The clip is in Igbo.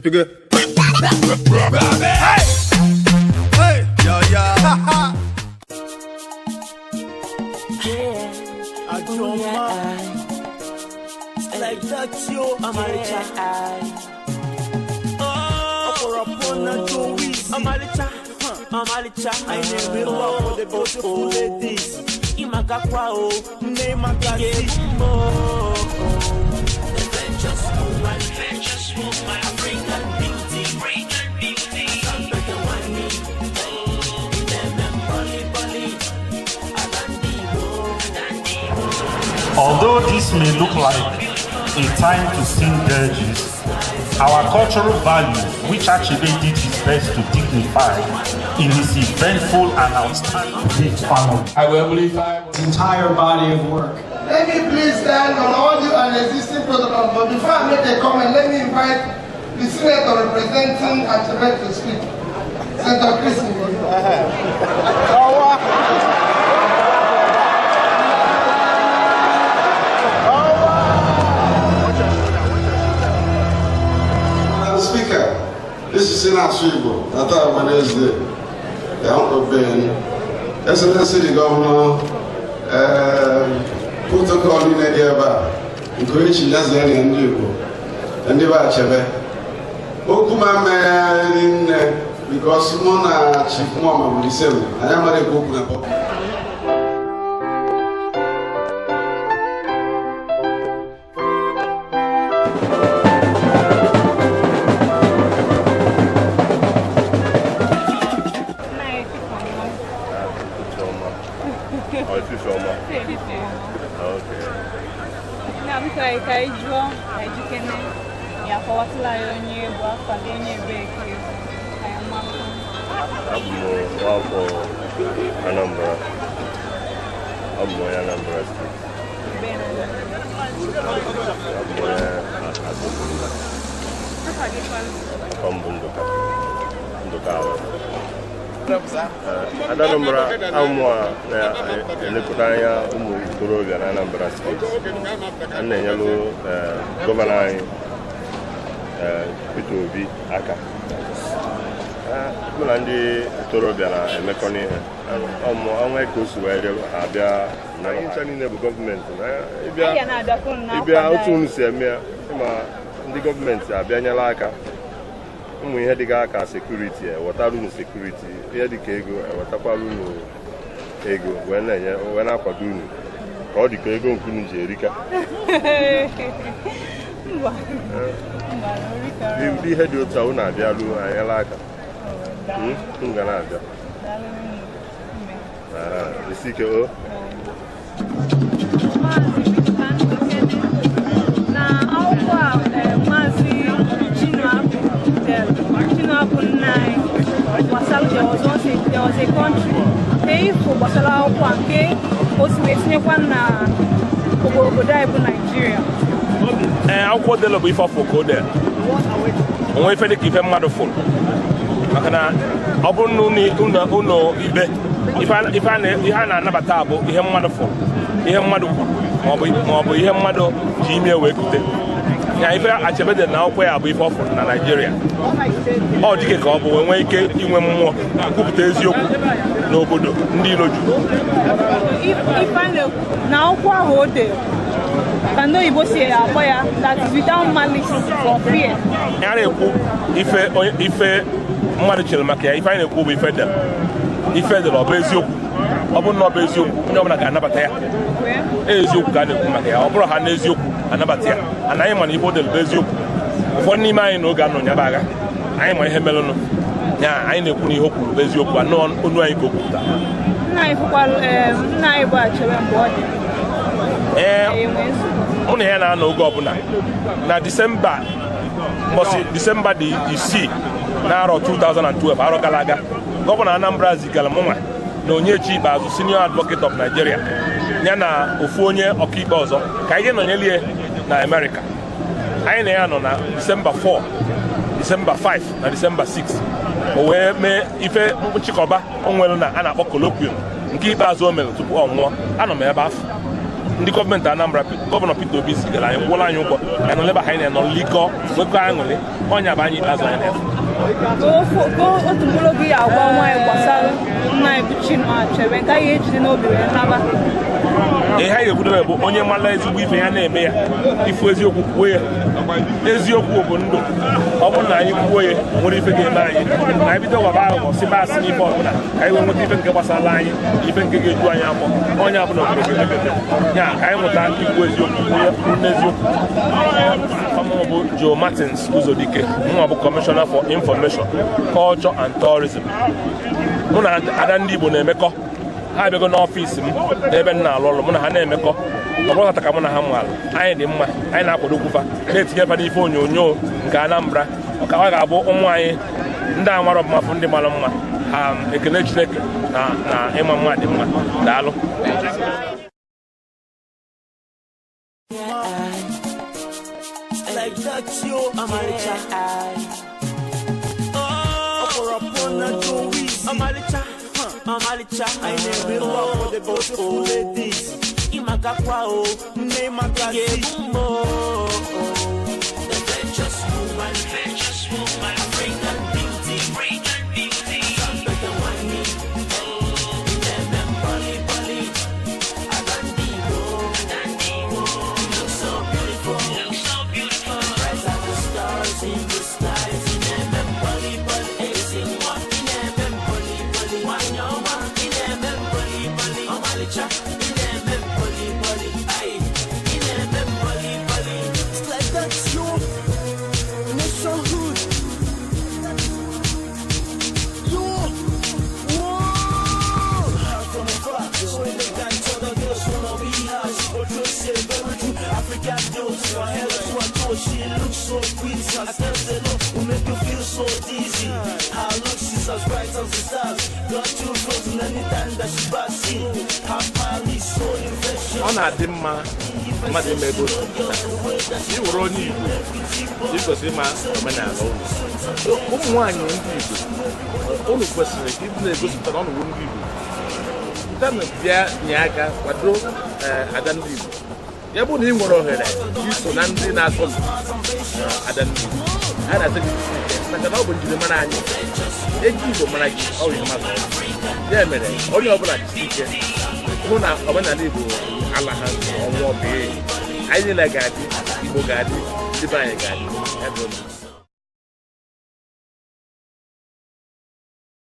Epige. Hey! Hey! Yo, yo. Ajoma. Like that, yo, Amalicha. Ọ̀pọ̀rọ̀pọ̀ na Joe Weezy. Amalicha, Amalicha, I name it up for the beautiful ladies. Imagakwa o, Name Magazine. Mo. Adventures woman, adventures woman, African beauty, African beauty. Asambeke wani, Imeme poli poli, Adandigo, Adandigo. Although this may look like a time to sing dirges, our cultural values, which Achebe did his best to dignify in his eventful and outstanding big family. I will believe Entire body of work. Let me please stand on all due and existing protocols, but before I make a comment, let me invite the senator representing Achebe to speak. Senator Chris Ngige. Madam Speaker, this is Sina Igbo, Tata Wednesday, the Uncle Ben, Excellency the Governor, protocol niile dị ebe a, nke onye chi ya zere na ndị Igbo, ndị be Achebe. Okwu ma mmegharị nne, because mụ na Chief Moma bụ the same, anyị amara ekwu okwu na public. Chioma. Oh, it's Chioma. Okay. Na m ka ka ị jụọ ka ijikene ya akọwatụla ya onye bụ afa gị, onye ebee ka ị bụ, ka ya makwa. Abụ m nwaafọ Anambra. Abụ m onye Anambra steeti. Ebe na Abụ m onye Agụgụ. Afa gị kwanụ? Afọ mbụ Ndụka. Ndụka Awa. Ada Anambra amụa na-elekọta anya ụmụ ntorobịa na Anambra steeti. A na-enyelụ gọvanọ anyị Peter Obi aka. Mụ na ndị ntorobịa na-emekọ n'ihe ọnwa ka o si wee dị ha abịa na anyị ncha niile bụ gọọmenti na ịbịa Anyị ga na-abịakwa unu ịbịa na-akwado otu anyị. unu si eme ya ịma ndị gọọmenti abịanyela aka ụmụ ihe dịga aka sekuriti ewetara unu sekuriti ihe dịka ego ewetakwara unu ego wee na-enye wee na-akwado unu ka ọ dịka ego nke unu ji erika. Mba. Mba, na ori kara. Ụdị ihe dị otu a unu abịaruo anyela aka. Unu ga na-abịa. Daalụ nne. Ah, isi ike o. Maazị Victor Ndukene na akwụkwọ a, Maazị Chinua dere, Chinua bụ nna anyị, gbasara there was once a, there was a country. Nke ifo gbasara akwụkwọ a nke o si wee tinyekwa na obodo anyị bụ Naijiria. Ee, akwụkwọ delo bụ ife ọfụ ka o dere onwe ife dịka ife mmadụ fụrụ maka na ọ bụrụ na unu ikpe ihe a na-anabata bụ ihe mmadụ fụrụ, ihe mmadụ kwuru, maọbụ ihe mmadụ ji ime wee kute ya. Ife Achebe dere na akwụkwọ ya bụ ife ọ fụrụ na Naịjirịa. Ọ dike ka ọ bụ wee nwee ike inwe mmụọ kwupụta eziokwu n'obodo ndị iro juru. Ife a na-ekwu na akwụkwọ ahụ o dere ka ndị oyibo si akpọ ya that is without malice or fear. Ya na-ekwu ife mmadụ chere maka ya, ife anyị na-ekwu bụ ife dere. Ife dere ọ bụ eziokwu? Ọ bụrụ na ọ bụ eziokwu, onye ọbụla ga-anabata ya. Eziokwu ka a na-ekwu maka ya. Ọ bụrụ ha n'eziokwu anabata ya, anaghị mana ife o dere bụ eziokwu. Ụfọdụ n'ime anyị n'oge anọ nyaba agha, anyị ma ihe merenụ ya. Anyị na-ekwu na ihe o kwuru bụ eziokwu, anọ onu anyị ka o kwupụtara. Nna anyị fụkwara, nna anyị bụ Achebe mgbe ọ dị Ee, enwe nsogbu. Mụ na ya na-anọ oge ọbụla na Disemba, mbọsị Disemba dị 6 n'arọ 2012, arọ gara aga, gọvanọ Anambra zigara mụnwa na Onyechi Ikpeazụ, senior advocate of Nigeria, ya na ofu onye ọkaikpe ọzọ, ka anyị nọnyelie na Amerịka. Anyị na ya nọ na Disemba 4, Disemba 5 na Disemba 6. O wee mee ife nchịkọba o nwere na a na-akpọ colloquium nke ikpeazụ o mere tupu ọ nwụọ. Anọ m ebe afọ. Ndị gọọmenti Anambra, Gọvanọ Peter Obi zigara anyị, kwụọla anyị ụgwọ, anyị nọ ebe anyị na-enọ likọ, nwekọ aṅụrị. Ọnya bụ anyị ikpeazụ anyị na-efu. Otu mkpụrụ obi ya agwa nwaanyị gbasara nna anyị bụ Chinua Achebe, nke anyị ejide n'obi wee naba. Ihe anyị ga-ekwudobe bụ, onye mara ezigbo ife ya na-eme ya, ifu eziokwu kwuo ya. Eziokwu bụ ndụ. Ọ bụrụ na anyị kwuo ya, nwere ife ga-eme anyị na anyị bido gwaba aghụghọ, siba asị n'ife ọbụla, ka anyị wee nweta ife nke gbasara anyị, ife nke ga-eju anyị afọ, onye ọbụla obodo ga-emepepe ya. Ka anyị mụta ikwu eziokwu, kwuo ya, kwuru n'eziokwu. Ọmụ bụ Joe Martins Uzodike, nwa bụ Commissioner for Information, Culture and Tourism. Mụ na ada ndị Igbo na-emekọ. Ha abịago n'ọfịs m n'ebe m na-alụ ọrụ. Mụ na ha na-emekọ. Ọ bụrụ tata ka mụ na ha maalụ, anyị dị mma. Anyị na-akwado kwufa, na-etinye fa n'ife onyonyo nke Anambra, ka ọ ga-abụ ụmụ anyị ndị amara ọbụmafụ, ndị mara mma ha. Ekele Chineke na ịma mma dị mma. Daalụ. Like that, yo, Amalicha. Oh, Amalicha, Amalicha. I never walk for the beautiful ladies. Imagakwa o, name Magasi. The virtuous woman, virtuous woman, African beauty, African beauty. Better one me. Polly, polly. Adandigo, Adandigo. You look so beautiful, you look so beautiful. Bright as the stars in the skies. In polly, polly, eh, one. In polly, polly, wanyoma. In polly, polly, Omalicha. In polly, polly, ay. In polly, polly. It's like that, yo. Nationhood. Yo. Whoa. From afar, so elegant, other girls wanna be her. She portrays a very true African girl. From her head to her toe, she looks so pretty. Her steps alone will make you feel so dizzy. Her looks is as bright as the stars. Got you frozen anytime that she passes. Her smile is so infectious. Ọ na-adị mma mmadụ ime ebe o si pụta. Ị were onye Igbo, ị kwesịrị ịma omenala ụlọ. Ụmụ nwaanyị ndị Igbo, unu kwesịrị ịdị na-egosipụta na ọnụ ndị Igbo. Pụtanụ bịa nye aka kwado ada ndị Igbo. Ya bụ na ị nwere ohere iso na ndị na-asọ mpi ada ndị Igbo, a na-asị gị jisi ike, maka na ọ bụ njirimara anyị. Eji Igbo mara gị, ọ bụ ihe mmadụ. Ya mere, onye ọbụla jisi ike hụ na omenala Igbo ala ha ọnwụọ bee. Anyị niile ga-adị, Igbo ga-adị, ndị be anyị ga-adị. Ya bụ.